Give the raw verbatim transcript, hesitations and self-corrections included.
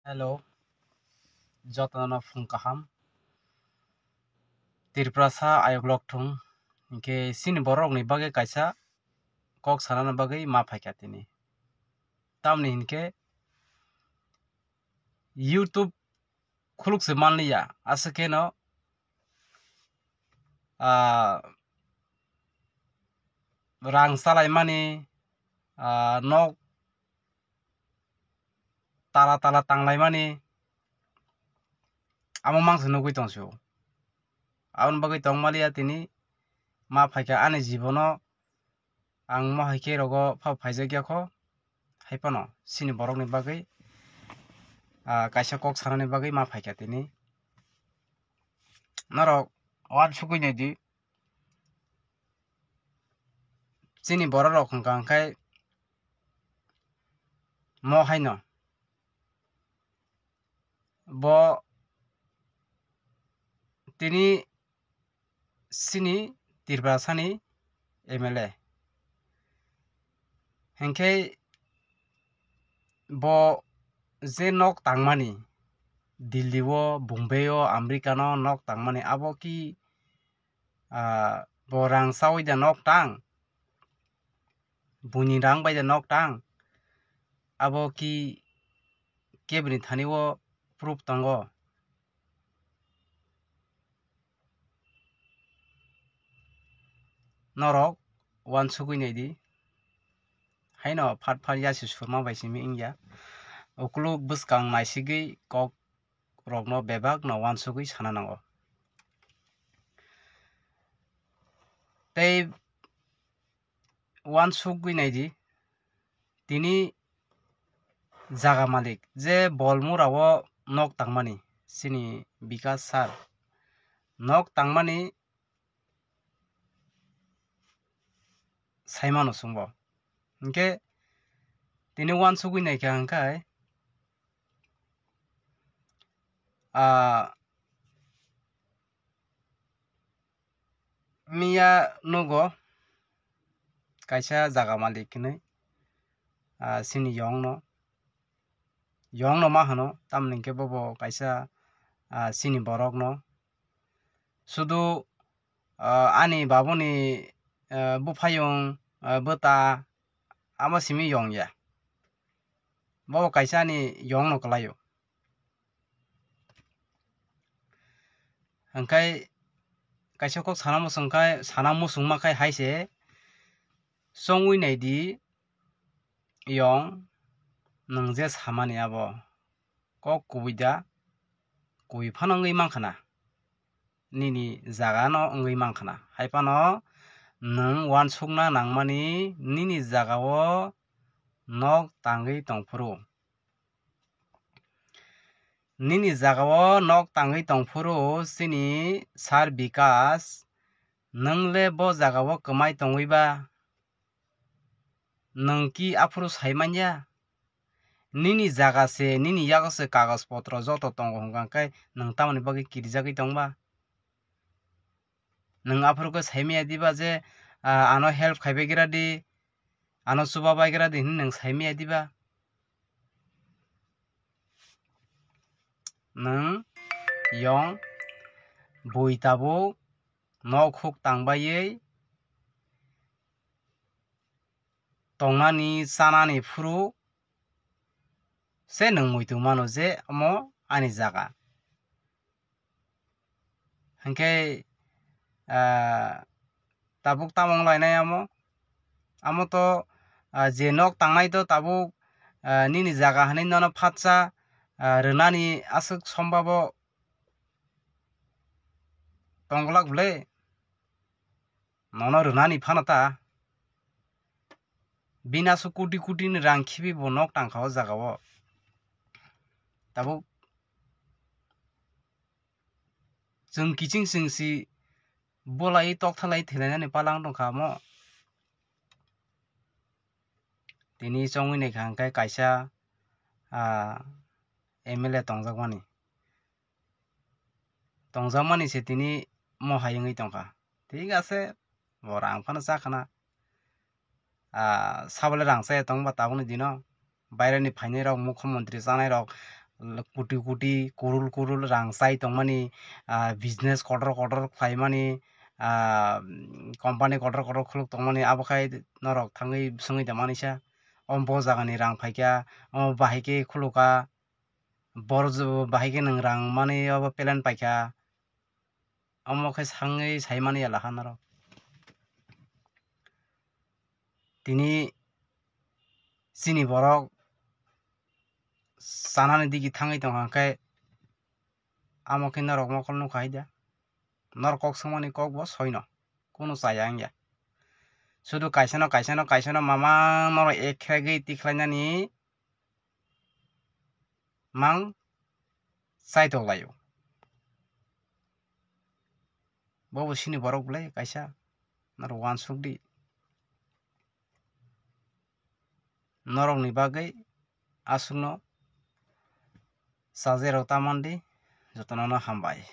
Hello, jotono phung kaham. Tiprasa ayok lokthung, hinkhe chini borok rokni bagwi kaisa kok sanani bagwi ma phaikha tini. Tamni hinkhe YouTube khuluk se manliya, aswk kheno, ah, rang salaimani, ah, nok tala tala tanglaimani, amo mangsa nugwi tongsio. Aboni bagwi tongmaliya tini ma phaikha ani jibono, ang mo hai khe rogo phao phaijakya kho, hai phano chini borokni bagwi, ah, kaisa kok sanani bagwi ma phaikha tini. Norok uansugwi naidi, chini borok rok hwnkha hwnkhe mo haino bo tini chini Tiprasani M L A. Hinkhe bo je nok tangmani, Delhi o, Bombay o, America no nok tangmani, abo ki, ah, bo rang chawi da nok tang? Buini rang bai da nok tang? Abo ki kebini thani o proof tongo? Norok uansugwi naidi. Haino phat phat yasi surma bai simi wngya. Ukuluk bwskang naisigwi kok rokno bebakno uansugwi sana nango. Tei uansugwi naidi, tini jaga malik je Bolmura o nok tangmani, chini Bikas sir nok tangmani saimano chwngbo. Hinkhe tini uansugwi naikha hwnkhe, ah, miya nugo kaisa jaga malik hinwi, ah, chini yongno, yongno ma hwno, tamni hinkhe bobo kaisa, ah, chini borokno. Sudu, ah, ani babuni, ah, buphayung, ah, bwta, amo simi yong ya. Bobo kaisa ani yongno kwlaio. Hwnkhe kaisa kok sana muchung khai, sana muchungma khai hai se, chongwi naidi yong, nwng je samani abo kok kubui da, kubui phano wngwi mankha na, nini jaga no wngwi mankha na, hai phano nwng uansukna nangmani nini jaga o nok tangwi tongphuru. Nini jaga o nok tangwi tongphuru chini sir Bikas, nwng le bo jaga o kwmai tongwi ba? Nwng ki aphuru sai manya? Nini jaga se, nini yago se kagoj potro joto tongo hwnkha khe nwng tamoni bagwi kirijagwi tongba? Nwng aphuru khe sai maya diba je, ah, ano help khaibai gra di, ano chubabai gra di hinwi nwng sai maya diba? Nwng yong bui tabuk nok huk tangbaiwi tongnani chanani phuru se nwng muitu mano je omo ani jaga. Hinkhe, ah, tabuk tamo wnglainai amo? Amo to, ah, je nok tangnai to tabuk, ah, nini jaga hinwi nono phatsa, ah, rwnani aswk sombabo tongglak bwle? Nono rwnani phano ta. Bini aswk koti koti ni rang khibi bo nok tangkha o jaga o. Tabuk chwng kiching chwng si bolai tokthalai thwlainani palang tongkha omo. Tini chongwi naikha hwnkhe kaisa, ah, M L A tongjakmani. Tongjakmani se tini mohai wngwi tongkha. Thik ase, bo rang phano chakhana. Ah, sabole rang chaya tongba tabukni dino. Baireni phainai rok, mukhyamantri chanai rok, koti koti, kurul kurul rang chai tongmani, ah, business kotor kotor khlaimani, ah, company kotor kotor khuluk tongmani, abo khai norok thangwi swngwi tongmani sa. Omo bo jagani rang phaikha, omo bahai khe khulukha, boro bahai khe nwng rang mani obo plan paikha, omo khe sangwi saimani ya lakha norok. Tini chini borok chanani digi thangwi tongkha khe, amo khe norok mokol nukha hai da. Norok kok swngmani kok bo soino, kunu chaya wngya. Sudu kaisano, kaisano, kaisano mamang norok ekkhegwi tikhlainani mang chaitok laio. Bobo chini borok belai kaisa, norok uansuk di. Norokni bagwi aswkno chajairok ta man di, jotono no hambai.